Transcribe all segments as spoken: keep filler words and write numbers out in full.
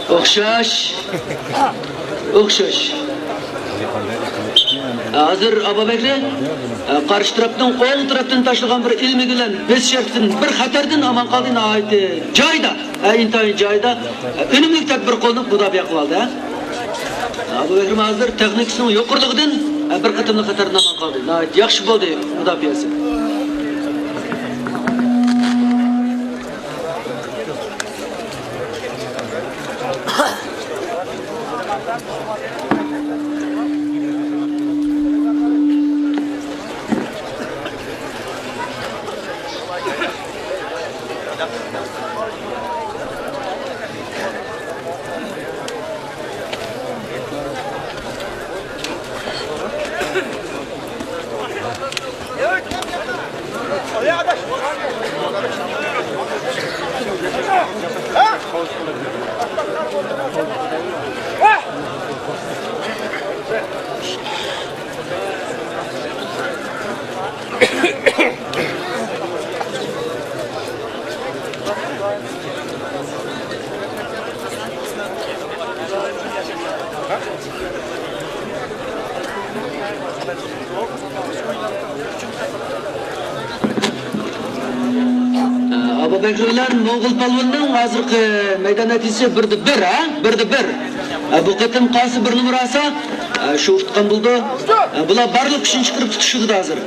ئوخشاش. ئوخشاش. ھازىر ئابابەكرى، ئە، قارشى تەرەپنىڭ ئوڭ تەرەپتىن تاشلىغان بىر ئىلمىكى بىلەن بېسىش ھەرىكىتىدىن، بىر خەتەردىن ئامان قالدى. ناھايىتى جايىدا، ئە، ئىنتايىن جايىدا، ئە، ئۈنۈملۈك تەدبىر قوللىنىپ مۇداپىئە قىلىۋالدى، ھە. ئابابەكرىم ھازىر تېخنىكىسىنىڭ يۇقىرىلىقىدىن، ئە، بىر قېتىملىق خەتەردىن ئامان قالدى. ناھايىتى ياخشى بولدى مۇداپىئەسى. ئابابەكرى بىلەن موڭغۇل پالۋاننىڭ ھازىرقى مەيدان نەتىجىسى بىردە بىر، ھە؟ بىردە بىر. بۇ قېتىم قايسى بىر نومۇر ئالسا، شۇ ئۇتقان بولىدۇ. بۇلار بارلىق كۈچىنى چىقىرىپ تۇتۇشىدۇ ھازىر.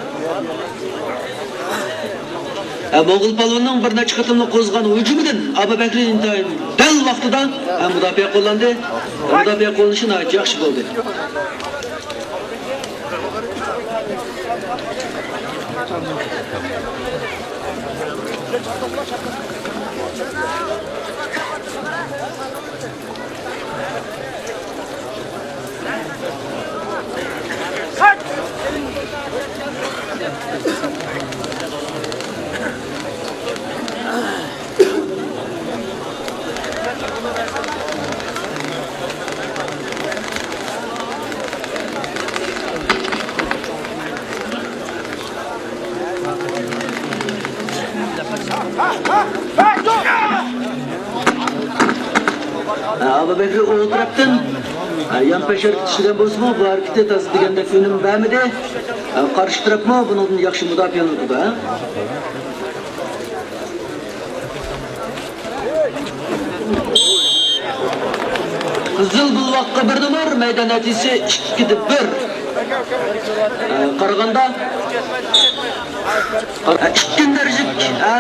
ھە، موڭغۇل پالۋاننىڭ بىر نەچچە قېتىملىق قوزغىغان ھۇجۇمىدىن ئابابەكرى ئىنتايىن دەل ۋاقتىدا، ھە، مۇداپىئە قوللاندى. مۇداپىئە قوللىنىشى ناھايىتى ياخشى بولدى. ئابابەكرى ئوڭ تەرەپتىن يانپەش ھەرىكىتى ئىشلىگەن بولسىمۇ، بۇ ھەرىكىتى تازا دېگەندەك ئۈنۈم بەرمىدى. قارشى تەرەپمۇ بۇنىڭدىن ياخشى مۇداپىئە قىلىدۇ. قىزىل بۇلۋاققا بىر نومۇر، مەيدان نەتىجىسى ئىككىدە بىر. ئە، قارىغاندا، ئە، ئىككىنچى دەرىجىلىك، ئە،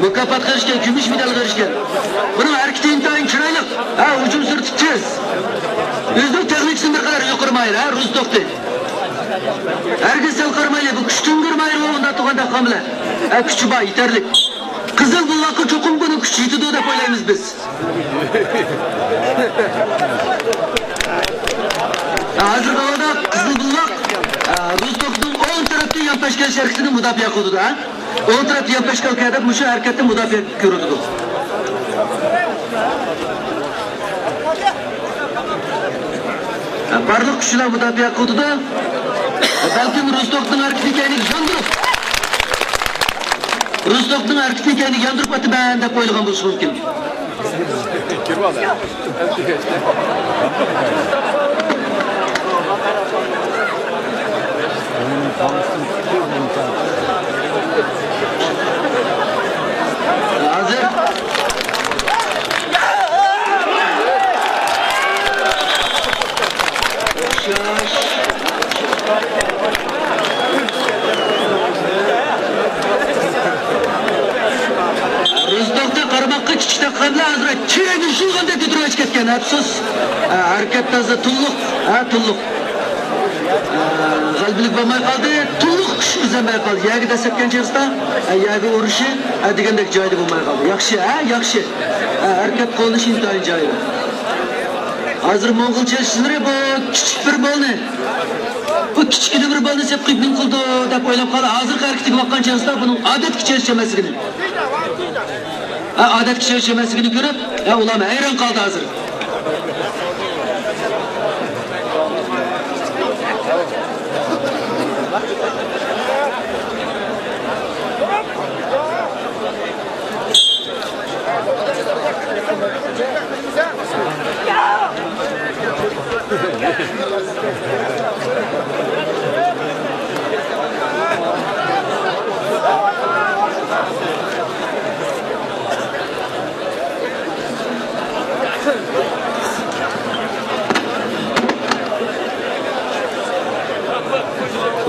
مۇكاپاتقا ئېرىشكەن، كۈمۈش مېدالغا ئېرىشكەن. بۇنىڭ ھەرىكىتى ئىنتايىن چىرايلىق. ھە، ھۇجۇم سۈرئىتى تېز. ئۆزىنىڭ تېخنىكىسىدىن بىر قەدەر يۇقىرى ماھىر، ھە، رۇزتوختى. ھەرگىز سەل قارىمايلى، بۇ كۈچتىن كۆرمايلى، ئۇنداق تۇرغاندا قاملە. ھە، كۈچى بار، يېتەرلىك. قىزىل بۇلۋاققا چوقۇم بۇنىڭ كۈچى يېتىدۇ دەپ ئويلايمىز بىز. ھازىرقى ۋاقىتتا قىزىل بۇلۋاق، ئە، رۇزتوكنىڭ ئوڭ تەرەپتە يانپەش كېلىش ھەرىكىتىنى مۇداپىئە قىلىدۇ، ھە. ئوڭ تەرەپتە يانپەش كېلىدۇ، مۇشۇ ھەرىكەتتە مۇداپىئە كۆرۈلىدۇ. بارلىق كۈچلەر مۇداپىئە قىلىدۇ. بەلكىم رۇزتوكنىڭ ھەرىكىتىنى كەينىگە ياندۇرۇپ، رۇزتوكنىڭ ھەرىكىتىنى كەينىگە ياندۇرۇپ ئاتىمەن دەپ ئويلىغان بولۇشى مۇمكىن. ھازىر. رۇزتوختا قارىماققا كىچىك تاققانلا ھازىر چىرىنى يۇغاندەك كۆتۈرۈپ ئۆچۈپ كەتكەن. ئەپسۇس. ھە، ھەرىكەت تازا تۇللۇق. ھە، تۇللۇق. ھە، غەلىبىلىك بولماي قالدى. تۇللۇق كۈچ ئۈزەلمەي قالدى. يەرگە دەسسەتكەن چېغىسىدا، ھە، يەرگە ئۇرۇشى، ھە، دېگەندەك جايىدا بولماي قالدى. ياخشى، ھە، ياخشى. ھە، ھەرىكەت قوللىنىشى ئىنتايىن جايىدا. ھازىر موڭغۇل چېلىشچىلىرى بۇ كىچىك بىر بالنى، بۇ كىچىككىنە بىر بالنى سەپ قىلىپ نېمە قىلىدۇ دەپ ئويلاپ قالدى. ھازىرقى ھەرىكىتىگە باققان چېغىسىدا بۇنىڭ ئادەتتىكى چېلىش ئەمەسلىكىنى، ھە، ئادەتتىكى چېلىش ئەمەسلىكىنى كۆرۈپ، ھە، ئۇلارمۇ ھەيران قالدى ھازىر.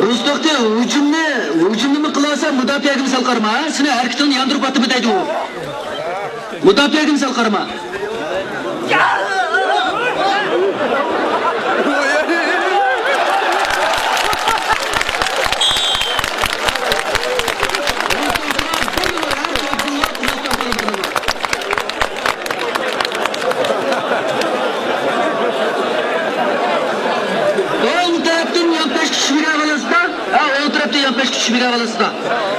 رۇستوقتى، ھۇجۇمنى، ھۇجۇمنىمۇ قىلىۋالسا، مۇداپىئەگىمۇ سەل قارىما، ھە؟ سېنىڭ ھەرىكىتىڭنى ياندۇرۇپ ئاتىمەن دەيدۇ ئۇ. مۇداپىئەگىمۇ سەل قارىما. ئوڭ تەرەپتىن يانپاش كۈچ بېرىۋالىسىدا، ھە، ئوڭ تەرەپتىن يانپاش كۈچ بېرىۋالىسىدا.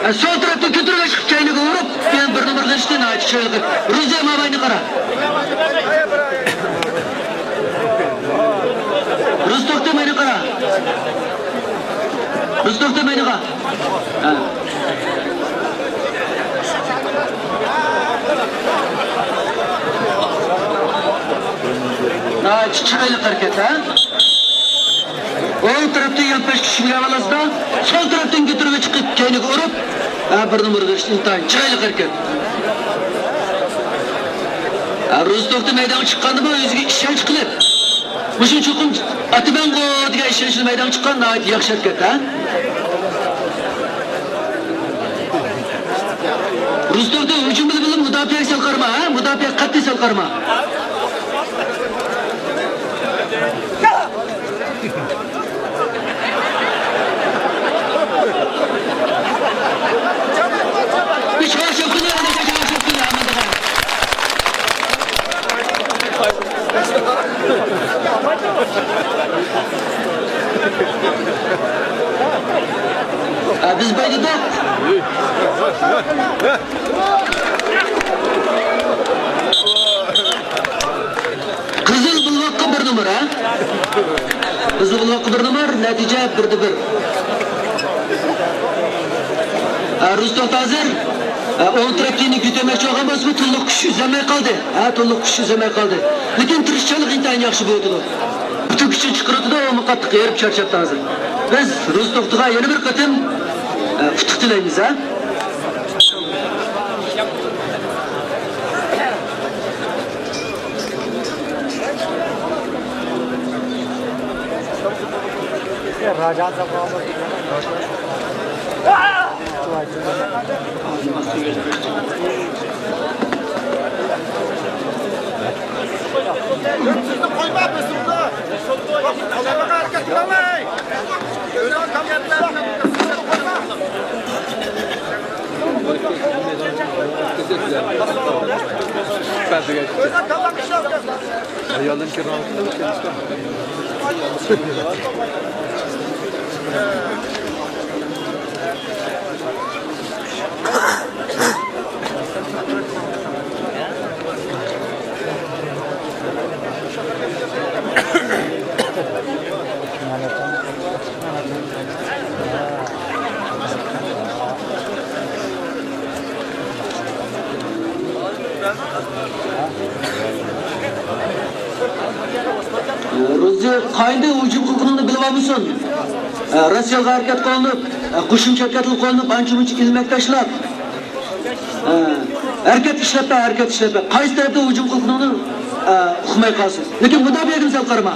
ھە، سول تەرەپتىن كۆتۈرۈۋېلىپ، كەينىگە ئۇرۇپ، يەنە بىر نومۇر غېشتى ناھايىتى چىرايلىق. روزى ماۋاينى قارا. روزى توختىماينى قارا. روزى توختىماينىغا. ھە. ناھايىتى چىرايلىق ھەرىكەت، ھە؟ ئوڭ تەرەپتىن يانپاش كۈچ بىلەن ئالاسىدا، سول تەرەپتىن كۆتۈرۈپ چىقىپ، كەينىگە ئۇرۇپ، ھە، بىر نومۇر غېشتى ئىنتايىن چىرايلىق ھەرىكەت. ھە، روزى توختى مەيدانغا چىققاندىمۇ ئۆزىگە ئىشەنچ قىلىپ، مۇشۇ چوقۇم ئاتىمەنغۇ دېگەن ئىشەنچ بىلەن مەيدانغا چىققان ناھايىتى ياخشى ھەرىكەت، ھە؟ روزى توختى ھۇجۇم بىلەن مۇداپىئەگە سەل قارىما، ھە؟ مۇداپىئە قەتئىي سەل قارىما. ھە، بىز بايدىدۇق. قىزىل بولغاققا بىر نومۇر، ھە؟ قىزىل بولغاققا بىر نومۇر، نەتىجە بىردە بىر. ھە، روزى توختى ھازىر، ھە، ئوڭ تەرەپتىن كۆتۈرمەكچى بولغان بولسىمۇ، تولۇق كۈچ ئۈزەلمەي قالدى. ھە، تولۇق كۈچ ئۈزەلمەي قالدى. لېكىن تىرىشچانلىقى ئىنتايىن ياخشى بولۇۋاتىدۇ. پۈتۈن كۈچىنى چىقىرىۋاتىدۇ، ئۇمۇ قاتتىق ھېرىپ چارچاپتۇ ھازىر. بىز روزى توختىغا يەنە بىر قېتىم، ئە، ئۇتۇق تىلەيمىز، ھە. Ayolun kirmanlıkta mı çalışkan? روزى قايدا ھۇجۇم قىلغىنىڭنى بىلىۋالمىسۇن. راسىيالغا ھەرىكەت قوللىنىپ، قوشۇمچە ھەرىكەتلەر قوللىنىپ، ئانچە-مۇنچە ئىلمەك تاشلاپ، ھەرىكەت ئىشلەتمە، ھەرىكەت ئىشلەتمە. قايسى تەرەپتىن ھۇجۇم قىلغىنىڭنى ئۇقماي قالىسەن. لېكىن مۇداپىئەگە سەل قارىما.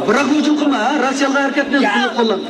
بىراق ھۇجۇم قىلما، ھە؟ راسىيالغا ھەرىكەتنى قوللان.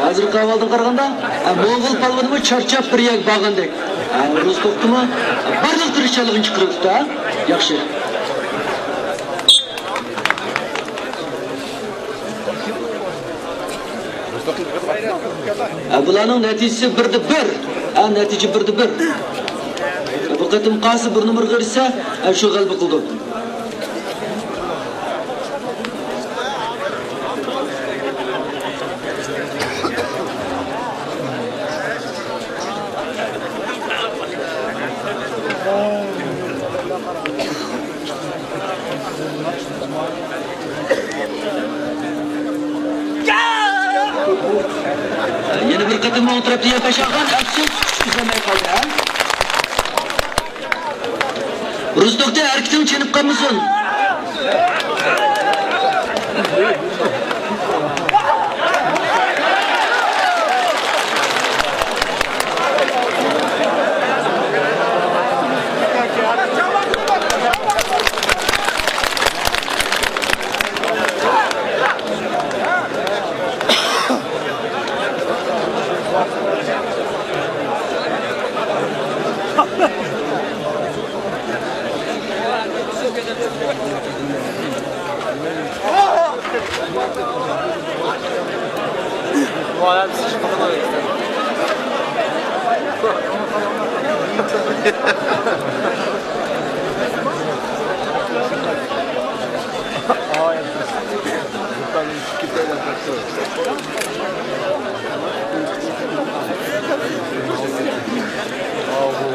ھازىرقى ئەھۋالدىن قارىغاندا، ھە، موڭغۇل پالۋىنىمۇ چارچاپ بىر يەرگە بارغاندەك. ھە، رۇستوقتىمۇ بارلىق تىرىشچانلىقىنى چىقىرىۋېتىپتۇ، ھە؟ ياخشى. ھە، بۇلارنىڭ نەتىجىسى بىردە بىر. ھە، نەتىجە بىردە بىر. بۇ قېتىم قالسا بىر نومۇرغا ئېرىشسە، ھە، شۇ غەلىبە قىلىدۇ. يەنە بىر قېتىم ئوڭ تەرەپتە يەر تاشلانغان، ئەپسۇس، كۈچ كۈچەلمەي قالدى، ھە؟ رۇستوقتى ھەرىكىتىڭ چېنىپ قالمىسۇن.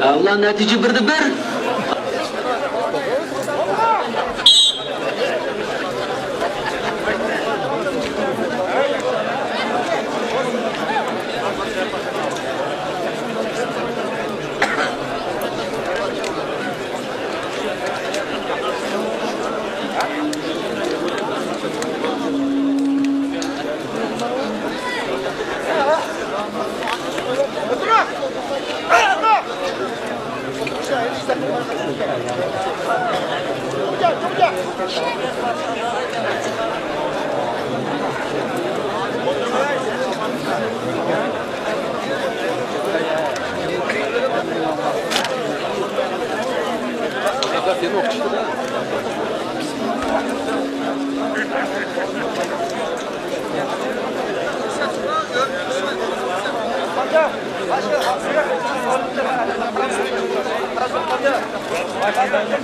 ئەۋلا نەتىجە بىردە بىر.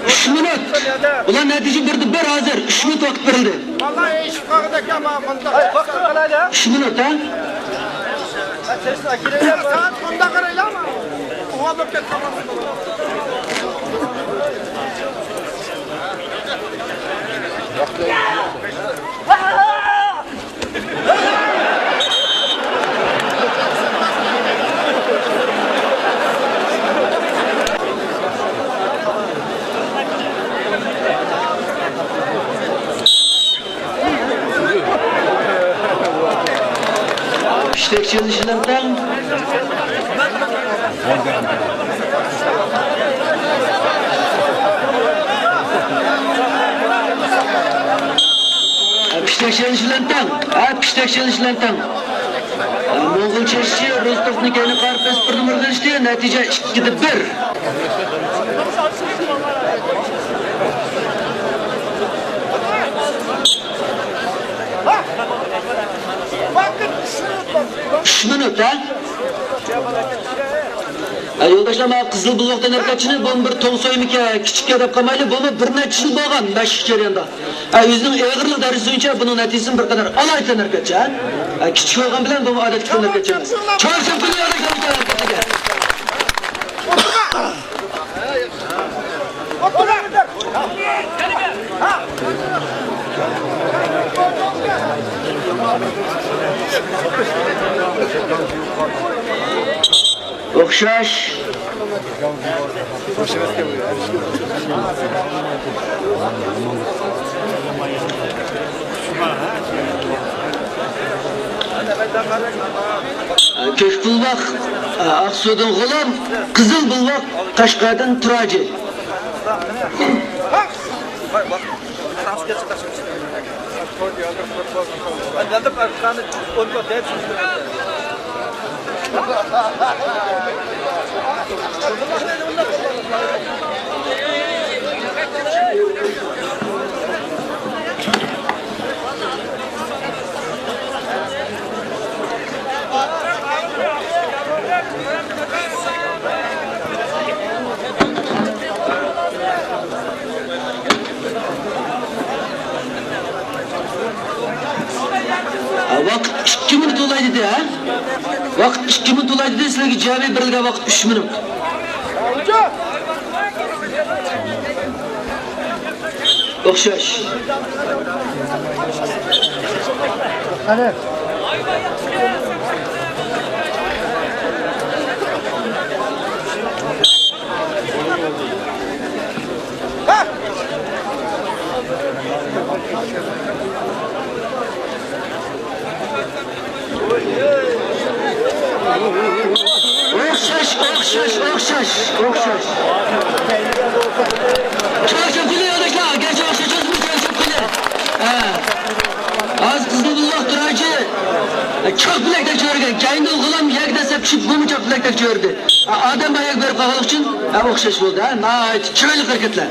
ئۈچ مىنۇت. ئۇلار نەتىجە بىردە بىر ھازىر. ئۈچ مىنۇت ۋاقىت بېرىلدى. ئۈچ مىنۇت، ھە؟ پىشتەك چېلىنىش بىلەن تەڭ. پىشتەك چېلىنىش بىلەن تەڭ. ھە، پىشتەك چېلىنىش بىلەن تەڭ. موڭغۇل چېشىشى روستوفنىڭ كەينىگە قاراپ بېسىپ بىر نومۇرغا ئېرىشتى. نەتىجە ئىككىدە بىر. ئۈچ مىنۇت، ھە؟ ھە، يولداشلار، مانا قىزىل بىلۋاق تەنھەرىكەتچىنى بۇمۇ بىر توڭ سويمىكەن، كىچىككەن دەپ قالمايلى، بۇمۇ بىر نەچچە يىل بولغان مەشىق جەريانىدا. ھە، ئۆزىنىڭ ئېغىرلىق دەرىجىسى بويىچە بۇنىڭ نەتىجىسىمۇ بىر قەدەر ئالاھىدە تەنھەرىكەتچى، ھە؟ ھە، كىچىك بولغان بىلەن بۇمۇ ئادەتتىكى تەنھەرىكەتچى ئەمەس. چارچاپ قېلىۋەرمەي تەنھەرىكەتچىگە. ئوخشاش. كۆك بىلۋاق ئاقسۇدىن غۇلام، قىزىل بىلۋاق قەشقەردىن تۇراجى. ۋاقىت ئىككى مىنۇت تولاي دېدى، ھە؟ ۋاقىت ئىككى مىنۇت تولاي دېدى، سىلەرگە جەمئىي بېرىلگەن ۋاقىت ئۈچ مىنۇت. ئوخشاش. ئوخشاش، ئوخشاش، ئوخشاش، ئوخشاش. چاقچاق قىلىڭ يولداشلار، گەرچە ئوخشاش بولسىمۇ چاقچاق قىلىڭ. ھە. ھازىر قىزىل بولۇۋاق تۇراجى. چاق بىلەكتەك چۆرگەن. كەينىدىن غۇلام يەگدە سەپ چۈشۈپ بۇمۇ چاق بىلەكتەك چۆردى. ئادەم باياق بېرىپ قالغانلىق ئۈچۈن، ھە، ئوخشاش بولدى، ھە، ناھايىتى چىرايلىق ھەرىكەتلەر.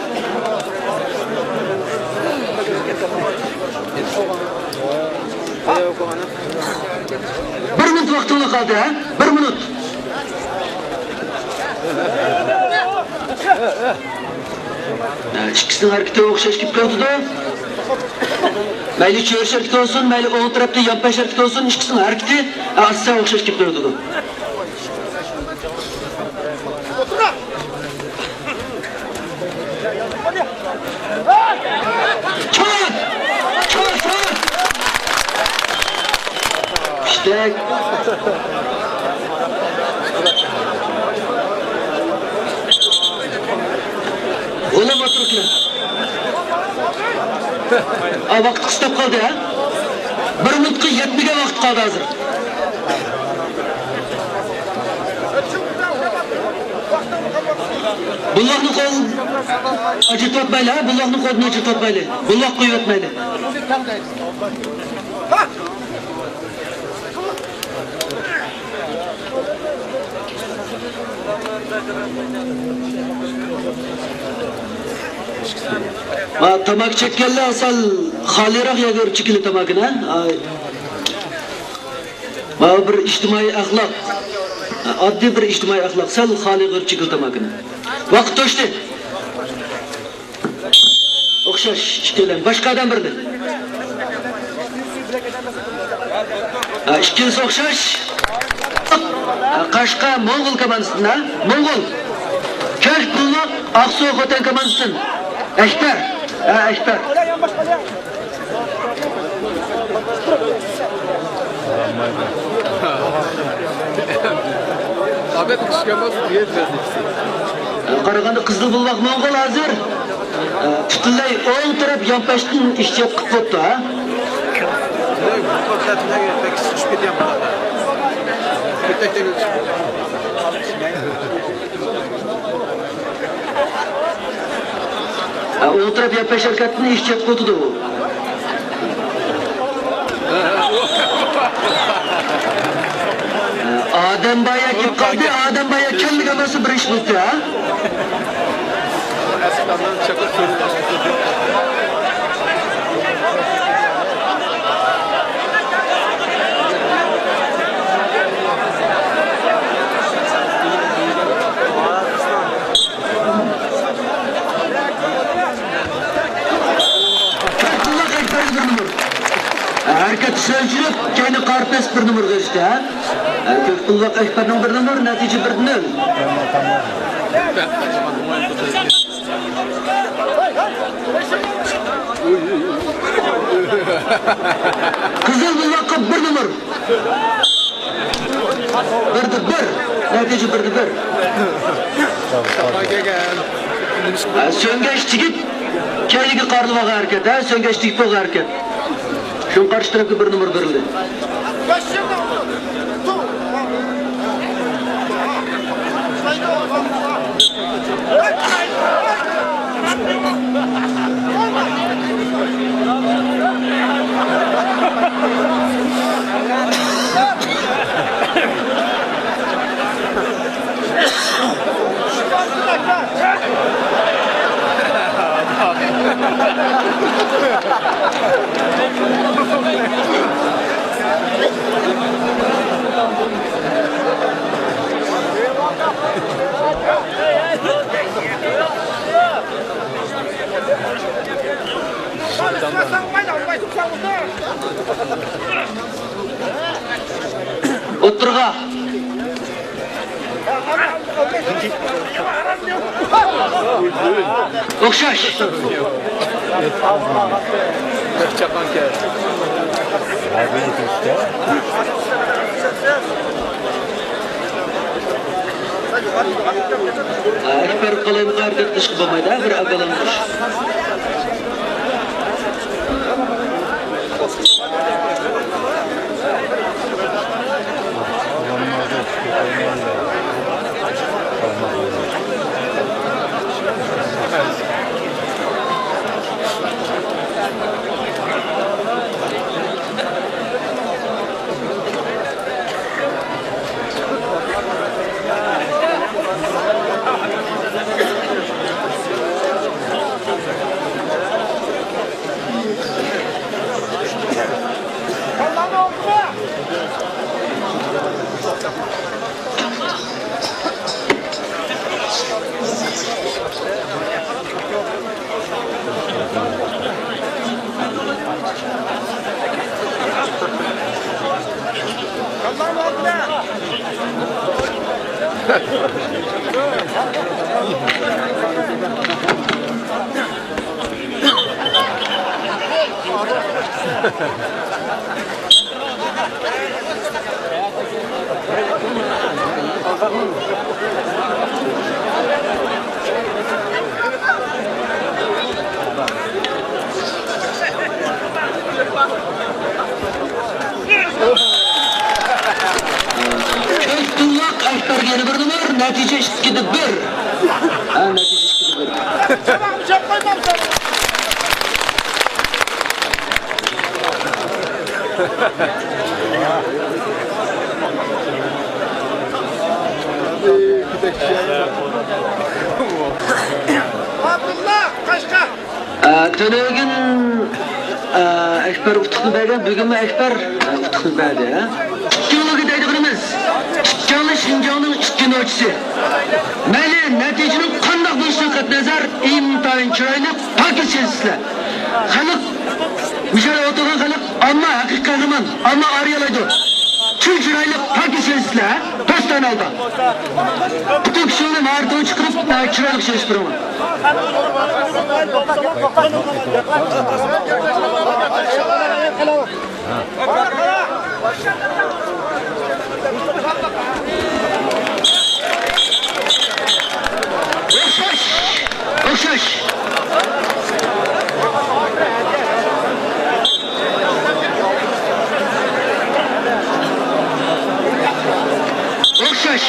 بىر مىنۇت ۋاقتىڭلار قالدى، ھە؟ بىر مىنۇت. ھە، ئىككىسىنىڭ ھەرىكىتى ئوخشاش كېلىپ كېلىۋاتىدۇ. مەيلى چۆرۈش ھەرىكىتى بولسۇن، مەيلى ئوڭ تەرەپتە يانپاش ھەرىكىتى بولسۇن، ئىككىسىنىڭ ھەرىكىتى ئاساسەن ئوخشاش كېلىپ كېلىۋاتىدۇ. چوت! چوت، چوت! پىشتەك. غۇلام ئاترۇكلار. ئا، ۋاقىت قىستاپ قالدى، ھە؟ بىر مىنۇتقا يەتمىگەن ۋاقىت قالدى ھازىر. بۇللاقنى قول ئاجرىتىۋاتمايلى، ھە؟ بۇللاقنى قولدىن ئاجرىتىۋاتمايلى. بۇللاق قويۇۋەتمەيلى. ھە، تاماكا چەككەنلەر سەل خالىيراق يەرگە ئېلىپ چېكىلى تاماكىنى، ھە؟ ئاي. مانا بىر ئىجتىمائىي ئەخلاق. ئاددىي بىر ئىجتىمائىي ئەخلاق. سەل خالىيغا ئېلىپ چېكىلى تاماكىنى. ۋاقىت توشتى. ئوخشاش ئىككىيلەن. باشقا ئادەم بىرنى. ھە، ئىككىلىسى ئوخشاش. ھە، قاشقا موڭغۇل كوماندىسىدىن، ھە؟ موڭغۇل. كۆك بۇلۇڭ ئاقسۇ خوتەن كوماندىسىدىن. ئەكبەر. ھە، ئەكبەر. ئادەت كۈچكە ئەمەس، نىيەت ۋەزىپىسى. قارىغاندا قىزىل بۇلۋاق موڭغۇل ھازىر، ئە، پۈتۈنلەي ئوڭ تەرەپ يانپاشتىن ئىشتىياق قىلىپ بوپتۇ، ھە؟ ھە، ئولتۇرۇپ يەپ بەش ھەرىكەتنى ئىشچى قىلىۋاتىدۇ. ئادەم بايا كېلىپ قالدى، ئادەم بايا كەلمىگەن بولسا بىر ئىش بولدى، ھە؟ كۆك بۇلۋاق ئەكبەر بىر نومۇر. ھەرىكەت سۆزلىنىپ، كەينى قارا پەس بىر نومۇرغا ئېرىشتى، ھە؟ كۆك بۇلۋاق ئەكبەرنىڭ بىر نومۇر، نەتىجە بىر نۆل. قىزىل بۇلۋاققا بىر نومۇر. بىردە بىر. نەتىجە بىردە بىر. ھە، سۆڭگەچ تېگىپ، كەينىگە قارىلىۋالغان ھەرىكەت، ھە، سۆڭگەچ تېگىپ بولغان ھەرىكەت. شۇڭا قارشى تەرەپكە بىر نومۇر بېرىلدى. ئوتتۇرىغا. ئوخشاش. ئەكبەر قالايمىقان ھەرىكەت قىلىشقا بولمايدۇ، بىر ئاكالانغۇچ. كۆك تۇڭلۇق ئەكبەر يەنە بىر نومۇر، نەتىجە ئىككىدە بىر. ھە، نەتىجە ئىككىدە بىر. ئابدۇللا، قەشقەر. ئە، تۈنۈگۈن، ئە، ئەكبەر ئۇتۇقنى بەرگەن، بۈگۈنمۇ ئەكبەر، ئە، ئۇتۇقنى بەردى، ھە؟ ئىككىڭلارغا دەيدىغىنىمىز، ئىككىڭلار شىنجاڭنىڭ ئىككى نوچىسى. مەيلى، نەتىجىنىڭ قانداق بولۇشىدىن قەتئىينەزەر، ئىنتايىن چىرايلىق، پاكىز چېلىشىسىلەر. خەلق، مۇشۇ يەردە ئولتۇرغان خەلق، ئامما ھەقىقىي قەھرىمان، ئامما ئارىيالايدۇ. چىن چىرايلىق، پاكىز چېلىشىسىلەر، ھە؟ دوستانە ھالدا. پۈتۈن كۈچۈڭلارنى ماھارىتىڭلارنى چىقىرىپ، چىرايلىق چېلىشتۇرۇڭلار. ئوخشاش، ئوخشاش. ئوخشاش.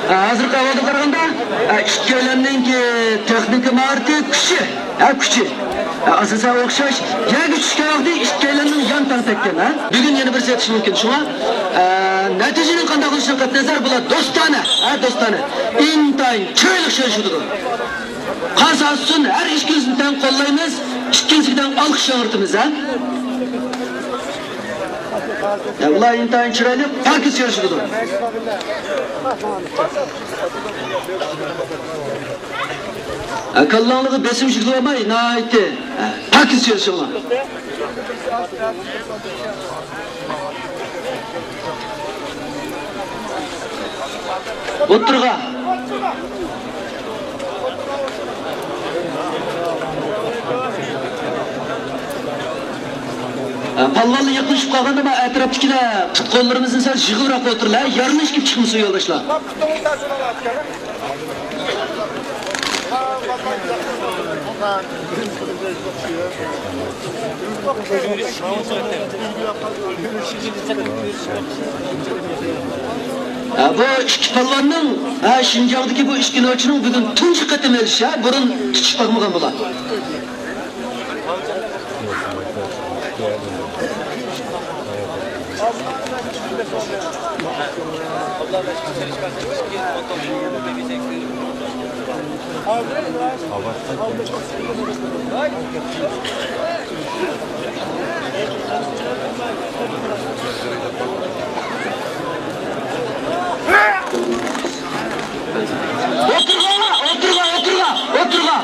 ھازىرقى ئەھۋالدىن قارىغاندا، ئىككىيلەننىڭكى تېخنىكا ماھارىتى، كۈچى، ھە، كۈچى، ئاساسەن ئوخشاش. يەرگە چۈشكەن ۋاقتى ئىككىيلەننىڭ يان تەڭ تەگكەن، ھە. بۈگۈن يەنە بىرسى ئېيتىشى مۇمكىن. شۇڭا، ئە، نەتىجىنىڭ قانداق بولۇشىدىن قەتئىينەزەر، بۇلار دوستانە، ھە، دوستانە. ئىنتايىن چىرايلىق چېلىشىۋاتىدۇ. قان سازسۇن، ھەر ئىككىلىسىنى تەڭ قوللايمىز، ئىككىلىسىگە تەڭ ئالقىش ياڭرىتىمىز، ھە؟ يا، ئۇلار ئىنتايىن چىرايلىق، پاكىز يارىشىدۇ. ھە، كاللاڭلىقى بېسىم يۈكلىۋالماي، ناھايىتى، ھە، پاكىز يارىشىڭلار. ئوتتۇرىغا. ئە، پالۋانلار يېقىنلىشىپ قالغاندا، مانا ئەتراپتىكىلەر پۇت-قوللىرىمىزنى سەل يىغىۋراق ئولتۇرۇڭلار، يارىلىشىپ چىقمىسۇن يولداشلار. ھە، بۇ ئىككى پالۋاننىڭ، ھە، شىنجاڭدىكى بۇ ئىككى نوچىنىڭ بۈگۈن تۇنجى قېتىم ئېلىشى، ھە، بۇرۇن تۇتۇشۇپ باقمىغان بۇلار. ئولتۇرغا، ئولتۇرغا، ئولتۇرغا، ئولتۇرغا.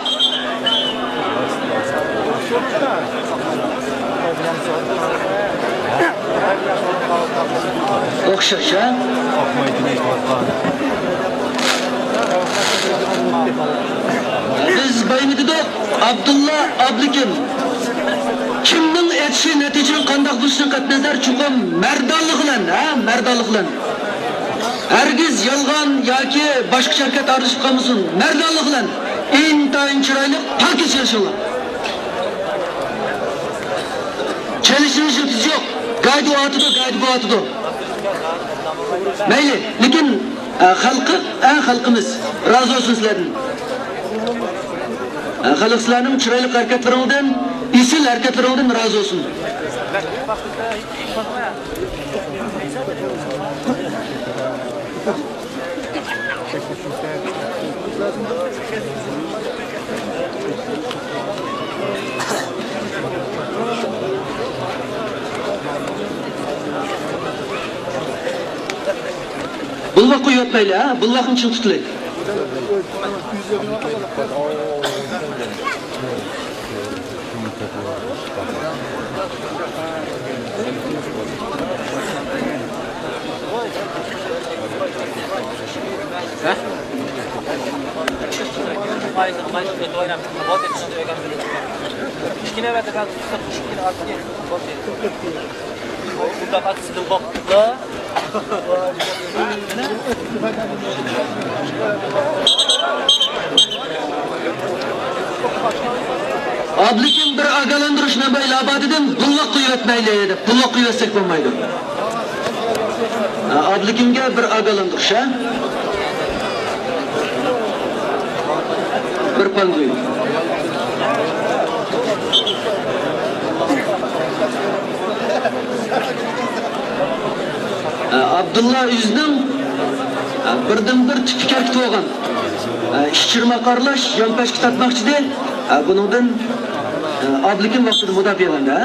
ئوخشاش، ھە؟ بىز بايىمى دېدۇق، ئابدۇللا ئابلىكىم. كىمنىڭ ئېتىشى نەتىجىنىڭ قانداق بولۇشىدىن قەتئىينەزەر، چوقۇم مەردانلىق بىلەن، ھە، مەردانلىق بىلەن. ھەرگىز يالغان ياكى باشقىچە ھەرىكەت ئارىلىشىپ قالمىسۇن. مەردانلىق بىلەن، ئىنتايىن چىرايلىق، پاكىز چېلىشىڭلار. چېلىشنىڭ شىددىتى يوق. گايدۇ ئاتىدۇ، گايدۇ بۇ ئاتىدۇ. مەيلى، لېكىن، ئە، خەلقى، ئە، خەلقىمىز رازى بولسۇن سىلەردىن. ئە، خەلق سىلەرنىڭ چىرايلىق ھەرىكەتلىرىڭدىن، ئېسىل ھەرىكەتلىرىڭدىن رازى بولسۇن. بۇلۋاققا يۆتمەيلى، ھە؟ بۇلۋاقنى چىڭ تۇتۇلى. ئابلىكىم بىر ئاگاھلاندۇرۇش مەنبەسى ئىلاھە دېدىم، بۇلۋاق قويۇۋەتمەيلى دەپ، بۇلۋاق قويۇۋەتسەك بولمايدۇ. ئابلىكىمگە بىر ئاگاھلاندۇرۇش، ھە؟ بىر پانگۇي. ئابدۇللا ئۆزىنىڭ بىردىنبىر تۈپ ھەرىكىتى بولغان ئىچ چىرماق ئارىلاش يانپەشكە تارتماقچىدى. بۇنىڭدىن ئابلىكىم ۋاقتىدا مۇداپىئەلەندى.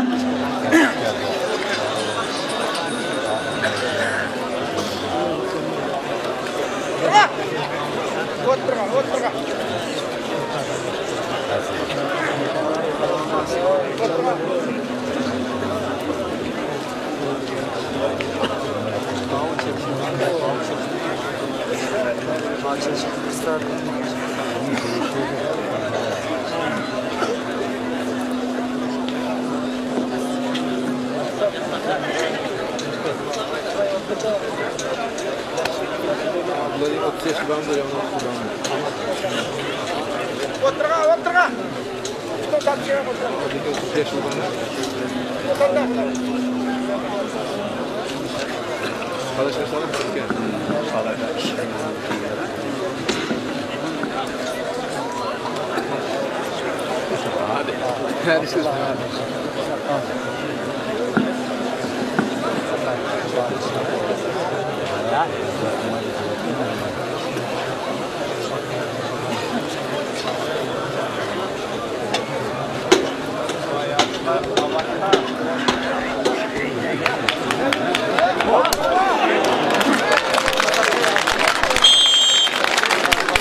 ئولتۇرغا، ئولتۇرغا.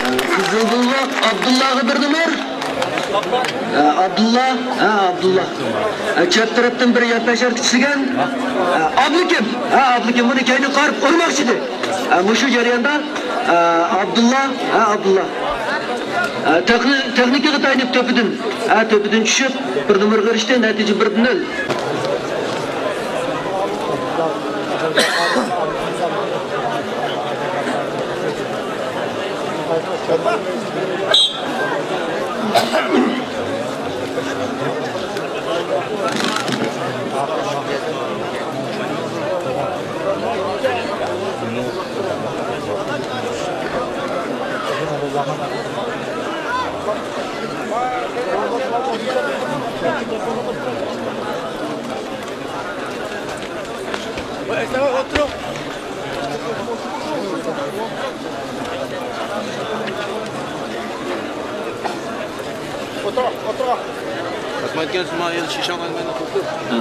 قىزىل بولغاق ئابدۇللاغا بىر نومۇر. ھە، ئابدۇللا، ھە، ئابدۇللا. ھە، چەت تەرەپتىن بىر يانپەش ھەرىكىتى ئىشلىگەن. ھە، ئابلىكىم، ھە، ئابلىكىم بۇنى كەينىگە قايرىپ ئۇرماقچى ئىدى. ھە، مۇشۇ جەرياندا، ھە، ئابدۇللا، ھە، ئابدۇللا. ھە، تېخنى-، تېخنىكىغا تايىنىپ تۆپىدىن، ھە، تۆپىدىن چۈشۈپ، بىر نومۇرغا ئېرىشتى، نەتىجە بىر نۆل.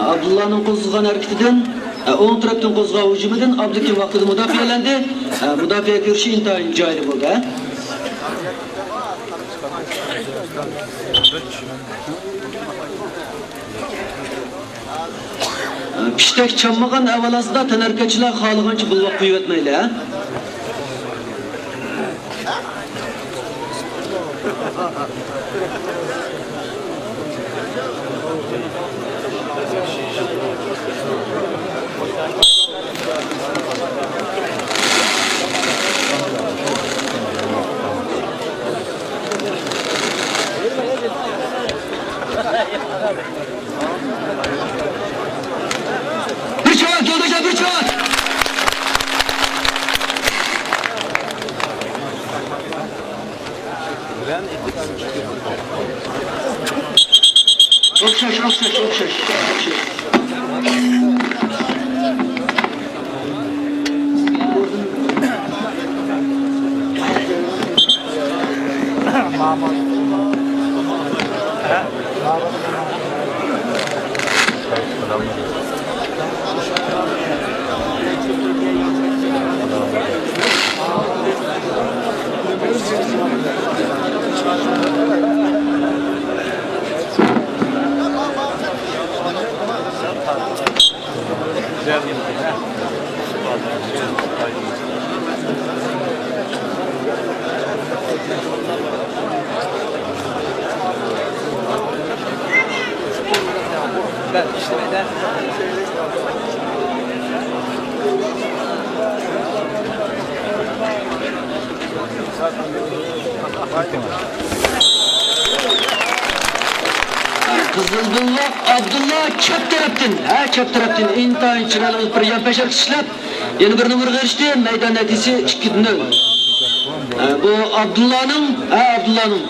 ئابدۇللانىڭ قوزغىغان ھەرىكىتىدىن، ئوڭ تەرەپتىن قوزغىغان ھۇجۇمىدىن ئابلىكىم ۋاقتىدا مۇداپىئەلەندى. مۇداپىئە كۈرىشى ئىنتايىن جايىدا بولدى. پىشتەك چانمىغان ئەھۋال ئاستىدا تەنھەرىكەتچىلەر خالىغانچە بولۋاق قويۇۋەتمەيلى، ھە؟ بىر چاۋاك، يولداشلار، بىر چاۋاك! ئوخشاش، ئوخشاش، ئوخشاش، ئوخشاش. قىزىل بولغاق ئابدۇللا چەپ تەرەپتىن، ھە، چەپ تەرەپتىن ئىنتايىن چىرايلىق بىر يانپەشەر ئىشلەپ، يەنە بىر نومۇرغا ئېرىشتى. مەيدان نەتىجىسى ئىككى نۆل. ھە، بۇ ئابدۇللانىڭ، ھە، ئابدۇللانىڭ،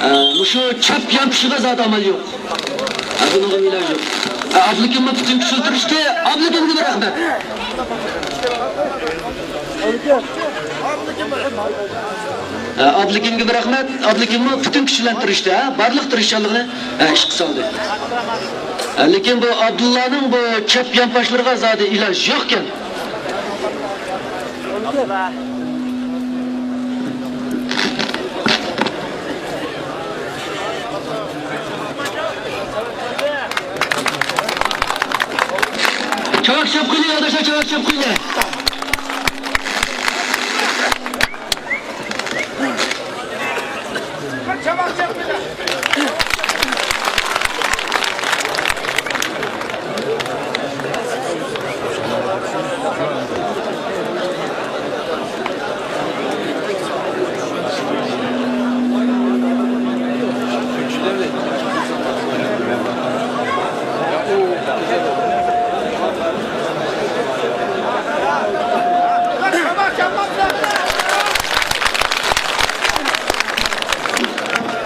ھە، مۇشۇ چەپ يانپۇشىغا زادى ئامال يوق. ھە، بۇنىڭغا ئىلاج يوق. ھە، ئابلىكىممۇ پۈتۈن كۈچىنى تىرىشتى. ئابلىكىمگە بىر رەھمەت. ھە، ئابلىكىمگە بىر رەھمەت. ئابلىكىممۇ پۈتۈن كۈچى بىلەن تىرىشتى، ھە، بارلىق تىرىشچانلىقىنى، ھە، ئىشقا سالدى. ھە، لېكىن بۇ ئابدۇللانىڭ بۇ چەپ يانپاشلىرىغا زادى ئىلاج يوقكەن. چاۋاك چاپقىلى، يولداشلار، چاۋاك چاپقىلى.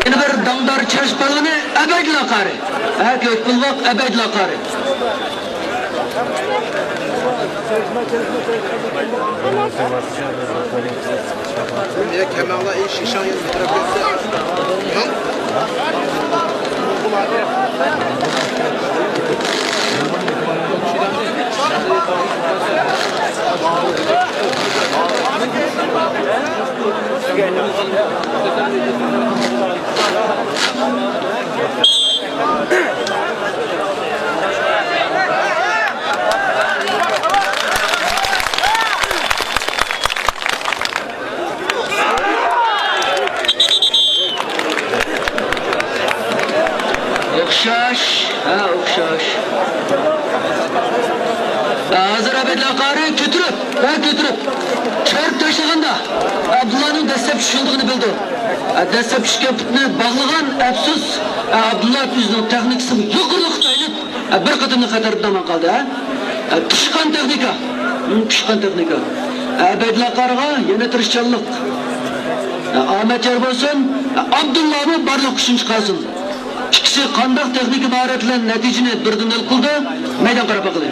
يەنە بىر داڭدار چېرىش پالۋىنى ئەبەيدۇللا قارى. ھە، كۆك بولغاق ئەبەيدۇللا قارى. يا كەمەڭلار، ئىش، ئىشاڭ يەنە بىر تەرەپكە كەتسە. ئوخشاش، ھە، ئوخشاش. ھازىر ئابىدىللا قارى كۆتۈرۈپ، ھە، كۆتۈرۈپ، چۆرۈپ تاشلىغاندا، ئابدۇللانىڭ دەسلەپ چۈشۈشىدىغىنى بىلدى. ھە، دەسلەپ چۈشكەن پۇتىنى باغلىغان، ئەپسۇس، ھە، ئابدۇللا ئۆزىنىڭ تېخنىكىسىنى يۇقىرىلىققا تايىنىپ، بىر قېتىملىق خەتەردىن ئامان قالدى، ھە؟ پىشقان تېخنىكا. پىشقان تېخنىكا. ئابىدىللا قارىغا يەنە تىرىشچانلىق. ئامەت يار بولسۇن. ئابدۇللامۇ بارلىق كۈچىنى چىقارسۇن. ئىككىسى قانداق تېخنىكا ماھارەت بىلەن نەتىجىنى بىردىن ھەل قىلىدۇ؟ مەيدان قاراپ باقىلى.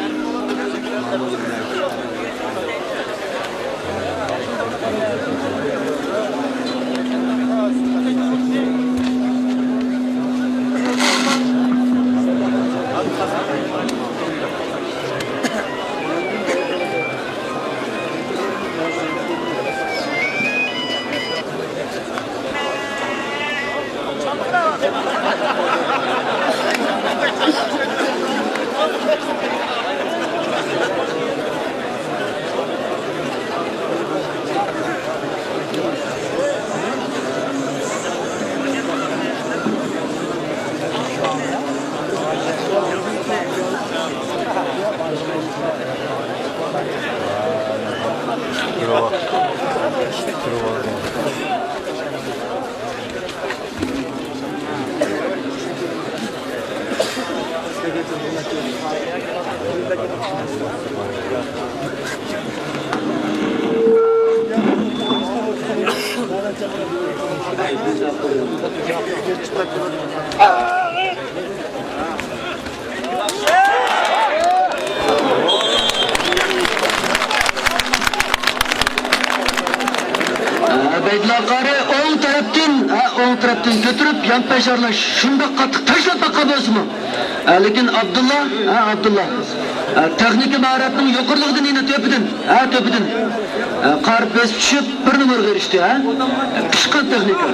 ئابىدىللا قارى ئوڭ تەرەپتىن، ھە، ئوڭ تەرەپتىن كۆتۈرۈپ، يانپەش ئارىلاش شۇنداق قاتتىق تاشلاپ باققان بولسىمۇ، ھە، لېكىن ئابدۇللا، ھە، ئابدۇللا، ھە، تېخنىكا ماھارەتنىڭ يۇقىرىلىقىدىن يەنە تۆپىدىن، ھە، تۆپىدىن، ھە، قارىپ بېسىپ چۈشۈپ، بىر نومۇرغا ئېرىشتى، ھە. پىشقان تېخنىكا.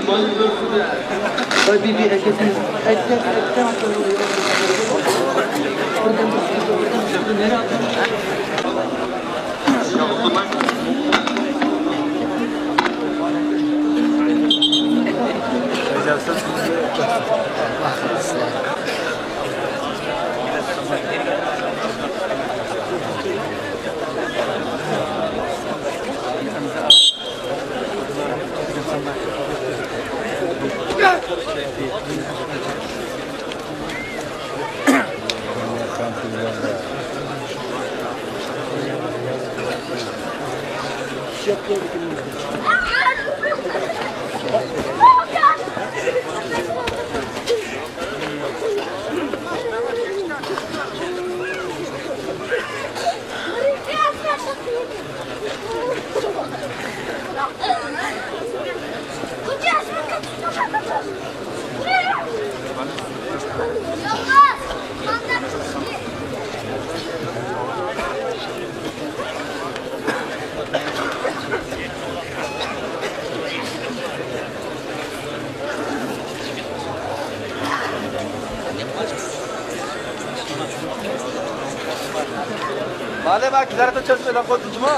مالىم، ھە، كىلارتىن چۆزۈپ ئېلان قويدۇمچىمۇ؟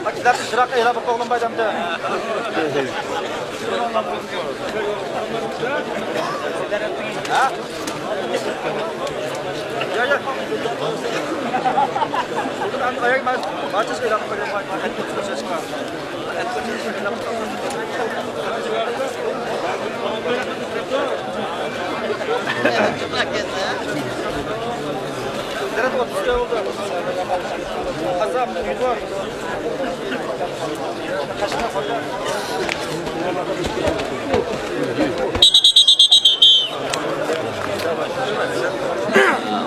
ھە، كىلارتىن شىراق ئېلان بىر قوغلىم بايدامچە. ھە؟ يا، يا. ئاياق ما-، ماچىسى ئېلان قويدۇم.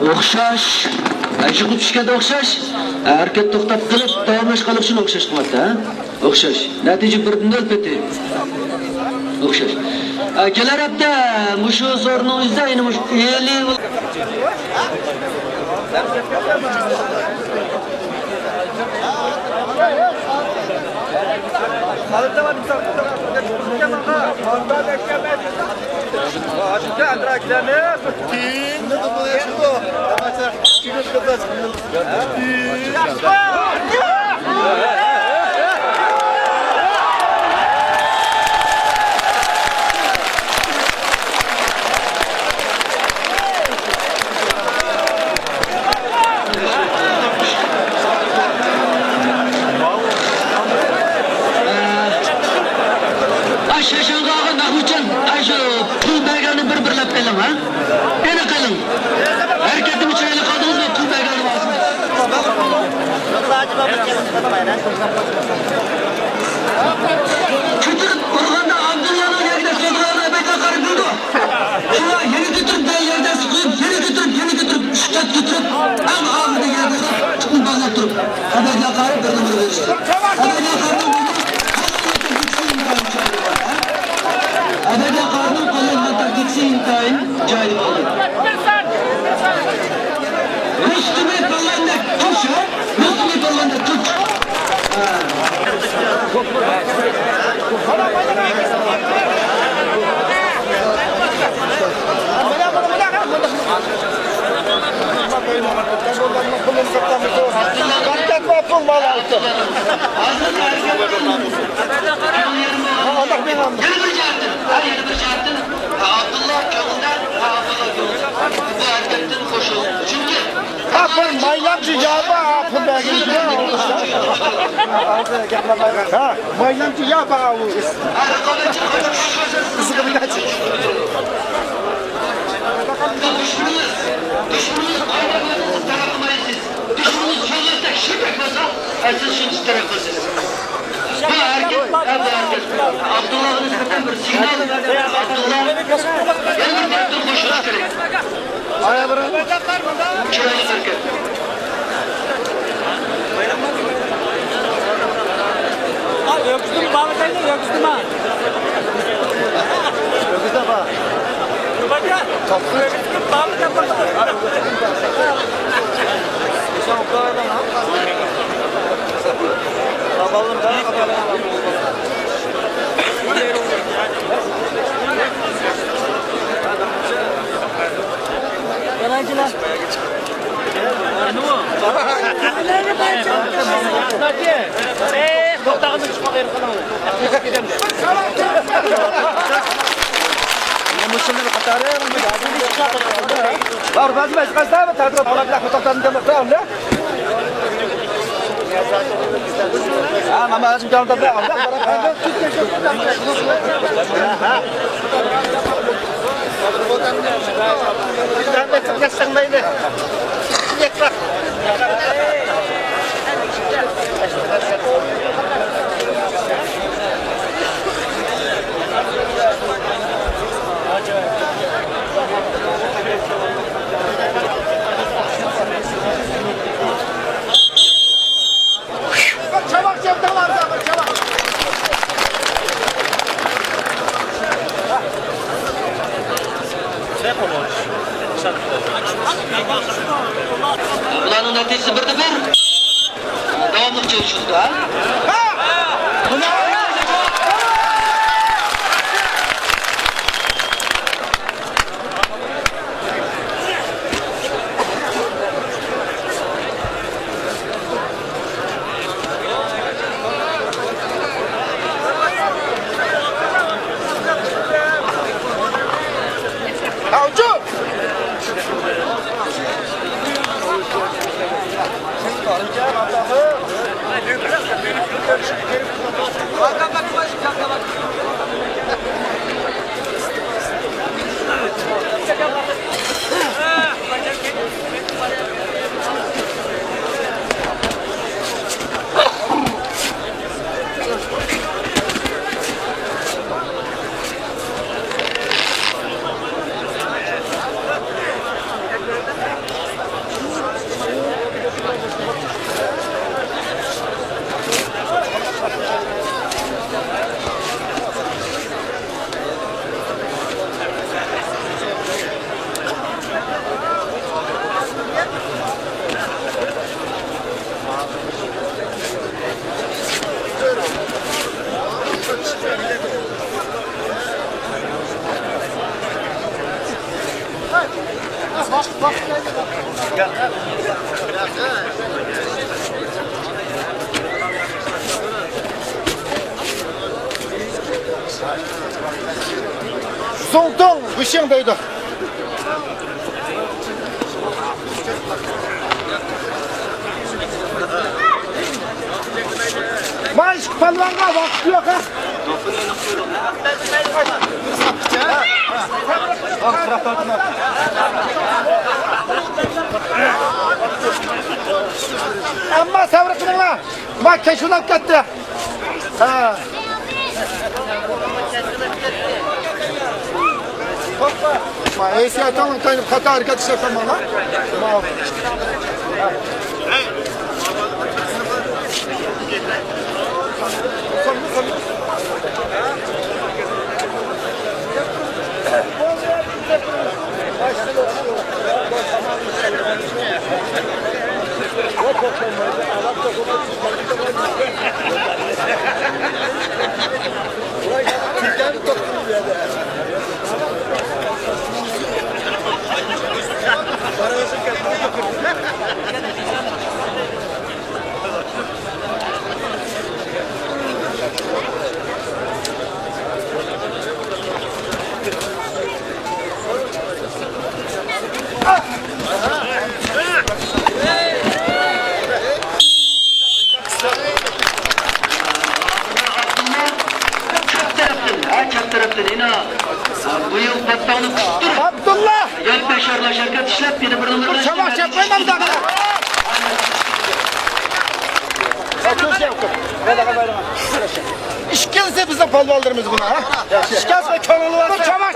ئوخشاش. ئەشۇ قىلىپ چۈشكەندە ئوخشاش. ھەرىكەت توختاپ قېلىپ، داۋاملاشقانلىقى ئۈچۈن ئوخشاش قىلىۋاتىدۇ، ھە؟ ئوخشاش. نەتىجە بىردىن نۆل پېتى. ئوخشاش. ئە، كېلەر ھەپتە مۇشۇ سورۇننىڭ ئۆزىدە يەنە مۇشۇ ئېلى. ئاشۇ شاشاڭغا ئالغان مەخمۇتجان، ئاشۇ پۇل بەرگەننى بىر بىرلەپ قىلىڭ ھە. ئېنىق قىلىڭ. ھەرىكەتنىمۇ چىرايلىق قىلدىڭىزمۇ؟ پۇل بەرگەننى ئالسۇن. كۆتۈرۈپ ئۇرغاندا ئابدۇللانىڭ يەرگە سوزغانلار بەكلا قارىمىدۇ. شۇڭا يەنە كۆتۈرۈپ، بىر يەردە قويۇپ، يەنە كۆتۈرۈپ، يەنە كۆتۈرۈپ، ئۈچ قات كۆتۈرۈپ، ئەڭ ئاخىرىدا يەردە تۇتۇپ، تۇتقىنى باغلاپ تۇرۇپ، ئەبەدىيە قارىپ بىر نومۇر بېرىشتى. ئەبەدىيە قارىنىڭ ئەبەدىيە قارىنىڭ قوللانغان تاكتىكىسى ئىنتايىن جايىدا بولدى. رۇستۇمى باللاندەك تۇش، ھە؟ رۇستۇمى باللاندەك تۇش. يەنە بىر جەھەتتىن، ھە، يەنە بىر جەھەتتىن، ھە، ئابدۇللا كۆڭلىدە، ھە، ئابدۇللا كۆڭلىدە بۇ ھەرىكەتتىن خۇش بولدى. چۈنكى ھە، بىر مايلامچى يا بار، ھە، پۇل بەرگىنى. ھە، مايلامچى يا بار، ئۇ. قىزىقىدىكەن. دۈشمىنىڭىز، دۈشمىنىڭىز قايدا بولسا، سىز تەرەت قىلمايسىز. دۈشمىنىڭىز سۆزلەشتە شىركەت بولسا، سىز شۇنچە تەرەت قىلىسىز. بۇ ھەرىكەت، بۇ ھەرىكەت ئابدۇللاغا نىسبەتەن بىر سىگنال. ئابدۇللا يەنە بىر مەرتەم خوش بولۇش كېرەك. چىرايلىق ھەرىكەت. ئا، ئۆكۈزدىمۇ بارمىكەن، ئۆكۈزدىمۇ؟ ئۆكۈزدە بار. بۇلارنىڭ نەتىجىسى بىردە بىر. داۋاملىق چېلىشىدۇ، ھە؟ زۇڭتۇڭ ۋىشىڭ دەيدۇ. مانا ئىككى پالۋانغا ۋاقىت يوق، ھە؟ ئەمما سەۋر قىلىڭلار. ما كەچ بولاپ كەتتى. ھە. ما ئېسىيا تاڭ تاينىپ خاتا ھەرىكەت ئىشلەپ قالماڭلار. ما. چەپ تەرەپتىن، ھە، چەپ تەرەپتىن، ئىنا. بۇ يىل پاتتاڭنى پىشتۇرۇپ، ئابدۇللا! يەنە بىر شارلاش ھەرىكەت ئىشلەپ، يەنە بىر نومۇر بىر چاۋاك چەپمەيمەن دەپ. ئىككىلىسى بىزنىڭ پالۋانلىرىمىز بۇلار، ھە؟ ئىككىلىسى كۆڭۈل بار.